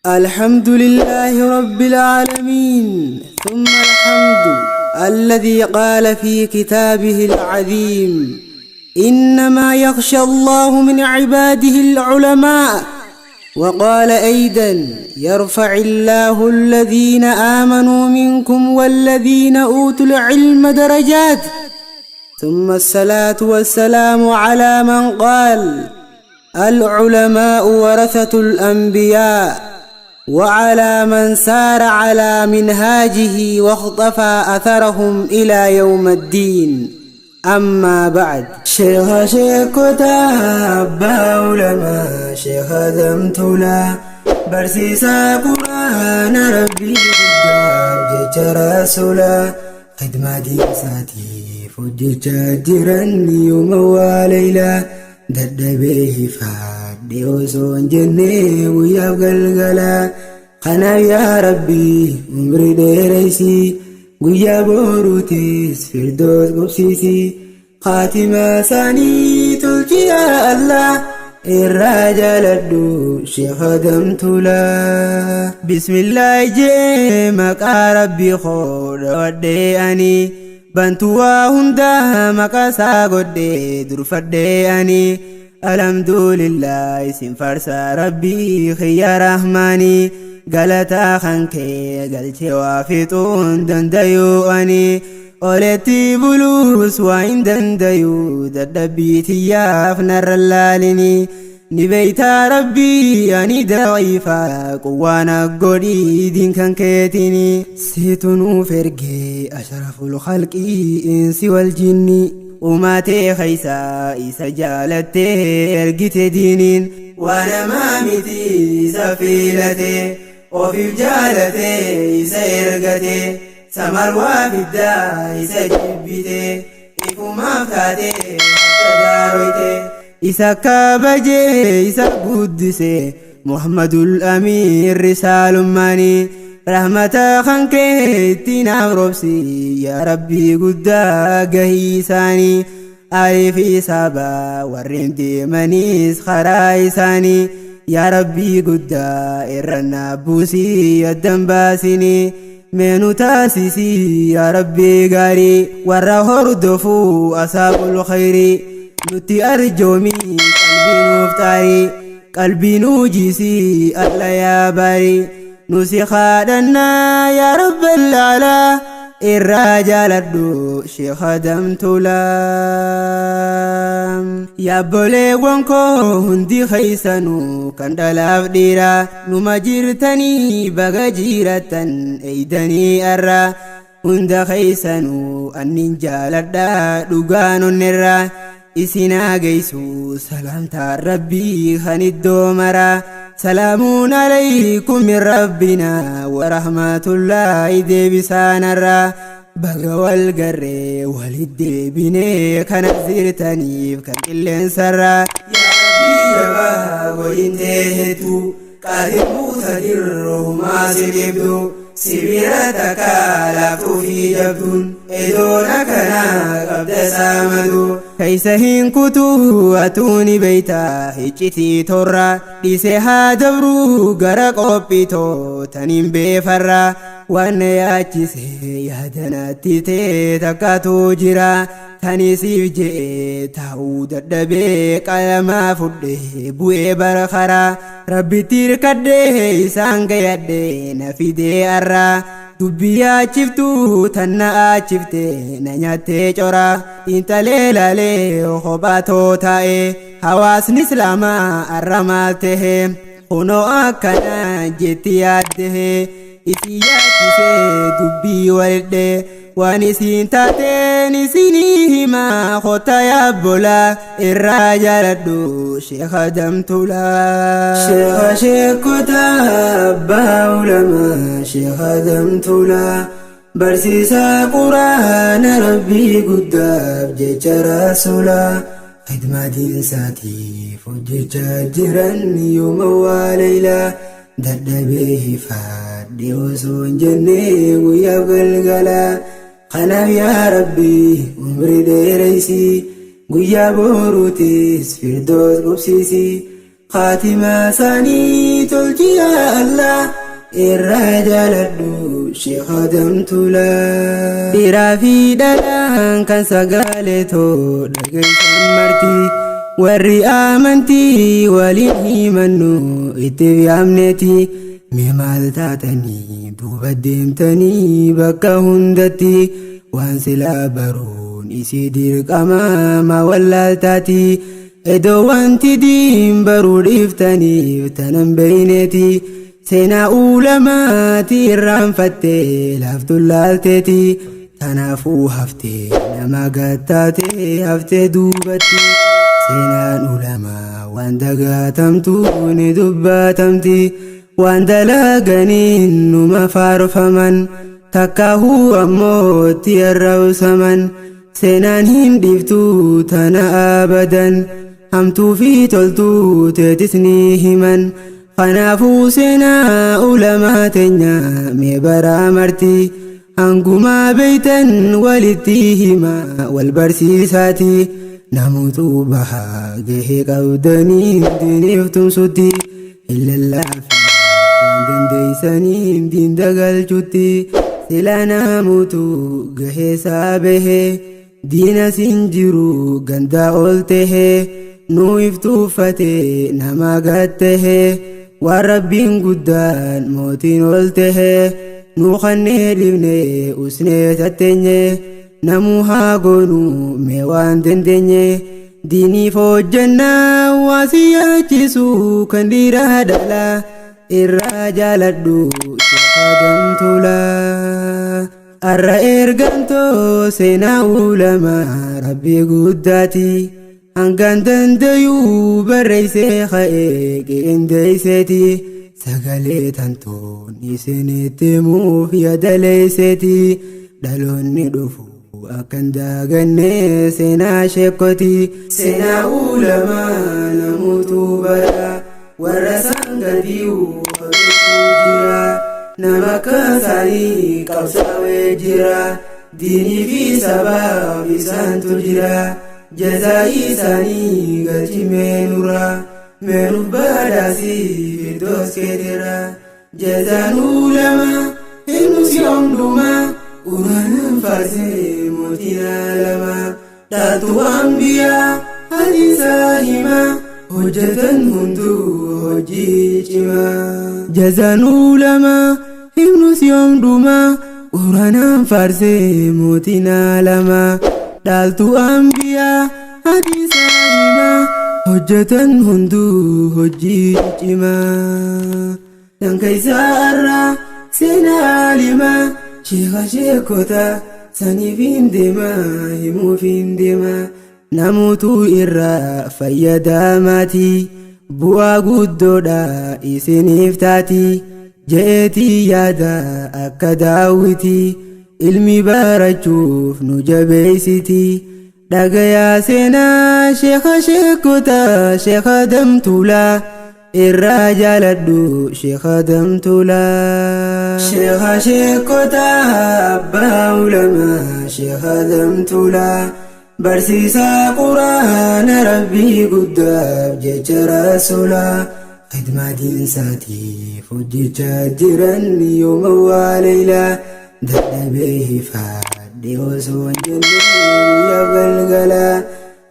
الحمد لله رب العالمين، ثم الحمد الذي قال في كتابه العظيم: إنما يخشى الله من عباده العلماء. وقال أيضا: يرفع الله الذين آمنوا منكم والذين أوتوا العلم درجات. ثم الصلاة والسلام على من قال: العلماء ورثة الأنبياء، وعلى من سار على منهاجه واختفى أثرهم إلى يوم الدين. أما بعد، Sheekha sheekota abbaa ulamaa، Sheekha Damtulaa، barsiisaa quraana Rabbii guddaaf jecha rasuulaa، khidmaa diinsaatiif hojjechaa jiran yooma waa leeylaa. Dadhabee hifaadhe osoo hin jenne guyyaaf galgalaa. Kanaaf yaa Rabbii umrii dheereysii، guyyaa boruutis firdoos qubsiisii، khaatima isaanii tolchi yaa Allah. Irraa jaaladhu Sheekha Damtulaa. Bismillah jee maqaa Rabbii koo dhawadhee ani bantuu waa hundaa maqaa isaa godhee durfadhee ani. Alhamdulillah, isin farsaa Rabbii xiyya Rahmaanii، galataa kan kee galchee waa fixuun dandayuu ani. Oletti buluus waa hin dandayuu، dadhabbii tiyyaaf narra laalini. Ni beeytaa Rabbii ani daciifaa، quwwaana godhii diin kan keetini. Siitu nuuf ergee ashraful khalqii insi wal jinni، uumatee keeysaa isa jaalattee ergite diiniin. Waa namaa miti isa filate، ofiif jaalate isa ergate. Samar waa fiddaa isa jibbite، ifumaaf taate daaroyte. Isa kabajee isa guddise Muhammadul Amiin risaalummaanii. Rahmata kan kee itti naaf roobsi yaa Rabbii guddaa gahii isaanii. Aalii fi saaba warreen deemaniis karaa isaanii، yaa Rabbii guddaa irra naaf buusii addan baasinii. Meenu taasisii yaa Rabbii gaarii warra hordofuu asaabul khayrii. Nutti arjoomii qalbii nuuf xaarii، qalbii nuu jiisii alla yaa baarii. Nusi kadhannaa yaa Rabbal aalaa. Irraa jaaladhu Sheekha Damtulaa. Yaabboleewwan koo hundi keeysanuu kan dhalaaf dhiiraa، numa jirtanii baga jirattan eeydanii arra. Hunda keeysanuu annin jaaladha dhugaan onnirraa. Isinaa geessu salaamtaan Rabbii kan iddoo maraa. Salaamuun alaykum min rabbinaa warahmatullaahi deebisaanarraa. Baga wal garree walit deebinee kana zirtaniif kan qilleensarraa. Yaa Rabbii jabaa godhin teehetu، qaadir muqtadir humaa si dhibdu. Sibira takka laaftuu fi jabduun edoon akkanaa qabda saamadu. Keeysa hin kutuu atuuni beeytaa iccitii torra، dhiise haa dabruu gara qophitoo taniin beefarra. Waan na yaachise yaadanatti ta'e takkatu jira، tanisiif je'e taa'uu dadhabee qalamaa fudhee bu'ee bara karaa. Rabbitti hirkadhee isaan gayadhee na fidee arraa. Dubbii yaachiftuu tan na aachifte na nyaattee cora. Xiinxalee laalee kophaatoo taa'e, hawaasni islaamaa arra maal tahe? Kunoo akkana jetti yaadde, isii yaachisee dubbii walidhe. Waan isiin taateen isinii himaa kota yaabbolaa. Irraa jaaladhu Sheekha Damtulaa. Sheekha sheekota abbaa ulamaa، Sheekha Damtulaa، barsiisaa quraana Rabbii guddaaf jecha rasuulaa، khidmaa diinsaatiif hojjechaa jiran yooma waa leeylaa. Dadhabee hifaadhe osoo hin jenne guyyaaf galgalaa. Kanaaf yaa Rabbii umrii dheereysii، guyyaa boruutis firdoos qubsiisii، khaatima isaanii. tolchi yaa Allah irraa jaaladhu Sheekh Adam Tuulaa. Dhiiraa fi dhalaan kan sagalee too dhageessan marti warri amantii waliin himannu itti yaamneeti. Mee maal taatanii duuba deemtanii bakka hundatti waan silaa baruun isii dirqama maa wallaaltaati. Iddoo wanti diin baruu dhiiftaniif tanan beeyneeti. Seenaa ulamaati irraanfattee laaftuun laalteeti. Tanaafuu haftee nama gattaatee haftee duubatti. Seenaan ulamaa waan dagatamtu ni dubbatamti. Waan dalaganiin numa faarfaman takkaahuu ammoo itti arrabsaman. Seenaan hin dhiiftu tana abadan hamtuu fi toltuu teetis ni himan. Kanaafuu seenaa ulamaa teenya mee baraa marti hangumaa beeytan walitti hima wal barsiisaati. Namoota bahaa gahee qabdanii diiniif tumsutti hin lallaafi waan dandeeysaniin diin dagalchutti. Sila namoota gahee isaa bahee diina siin jiru gandaa ol tahee nuu iftuuffatee nama gattahee waan rabbiin guddaan mootiin ol tahee nuu kannee dhibnee usnee tatteenye namuu haa goonuu mee waan dandeenye diiniif hojjannaa waa si yaachisu kan dhiiraa dhalaa irraa jaaladhu Sheekh Adam Tuulaa. Arra ergamtoo seenaa ulamaa rabbii guddaati. Hangaan dandayuu barreessee ka'ee qindeesseeti. Sagalee tantoon isinitti himuuf yaadaleesseeti. Dhaloonni dhufu akkan daaganne seenaa sheekoti. Seenaa ulamaa namoota bara warra isaan gadi'u jira. Nama akka isaanii qabsaa'ee jira. Diinii fi sabaaf isaantu jira. Jazaa isaanii galchi meenura. Meenuuf badhaasii firdoos keetira. Jazaan ulamaa ilmus yoomduma. Quraanaan faarsee mootiin alamaa. Dhaaltu ambiyaa hadiisaa himaa. Hojjetan hunduu hojii cimaa. Jazaan ulamaa himnus yoomduma. Quraanaan faarsee mootiin alamaa. Dhaaltu ambiyaa hadiisaa himaa. Hojjetan hunduu hojii cimaa. Kan keessaa irraa seenaa alimaa sheeka sheekota saniif hin deemaa himuuf hin deemaa. Namoota irraa fayyadamaati bu'aa guddoodha isiniif taati jeetii yaada akka daawwiti ilmi barachuuf nu jabeessiti. Dhagayaa seenaa sheeka sheekota Sheekh Adam Tuulaa irraa jaaladhu Sheekh Adam Tuulaa. Sheeka sheekota abbaa ulamaa Sheekh Adam Tuulaa. Barsiisaa quraana rabbii guddaaf jecha rasuulaa. Khidmaa diinsaatiif hojjechaa jiran yooma waa leelaa. Dadhabee hifaadhe osoo hin jenne guyyaa galgalaa.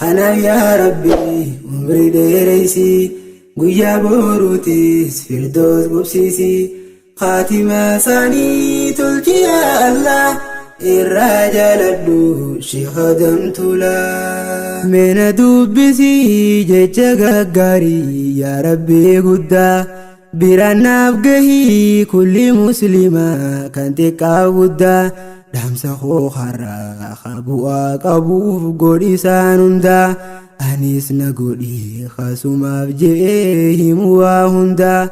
Kanaaf yaa rabbi umrii dheeressi guyyaa boruutis firdoos qubsiisi. Khaatima isaanii tolchi yaa Allah irraa jaaladhu Sheekh Adam Tuulaa. Meena dubbisii jecha gaggaarii yaa rabbii guddaa biraan naaf gahii kulli muslimaa kan xiqqaa guddaa dhaamsa koo har'aa bu'aa qabuuf godhi isaan hundaa anis na godhi kasumaaf je'ee himu waa hundaa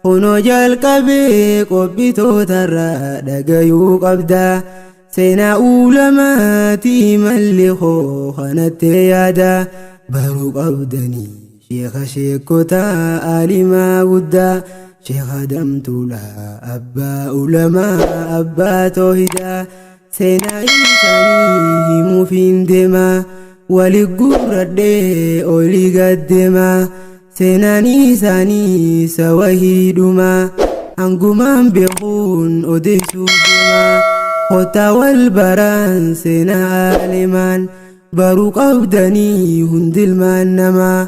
kunoo jalqabee qophitootarraa dhagayuu qabdaa. Seenaa ulamaatii malli koo kanatti yaada baruu qabdanii sheeka sheekota alimaa guddaa Sheekh Adam Tuulaa abbaa ulamaa abbaa toohidaa seenaa isaanii himuuf hin deemaa wali gurradhee olii gad deemaa. Seenaan isaanii sawahiidhuma. Hangumaan beekuun odeessuuf deema. Kottaa wal baraan seenaa aalimaan baruu qabdanii hundilmaan namaa.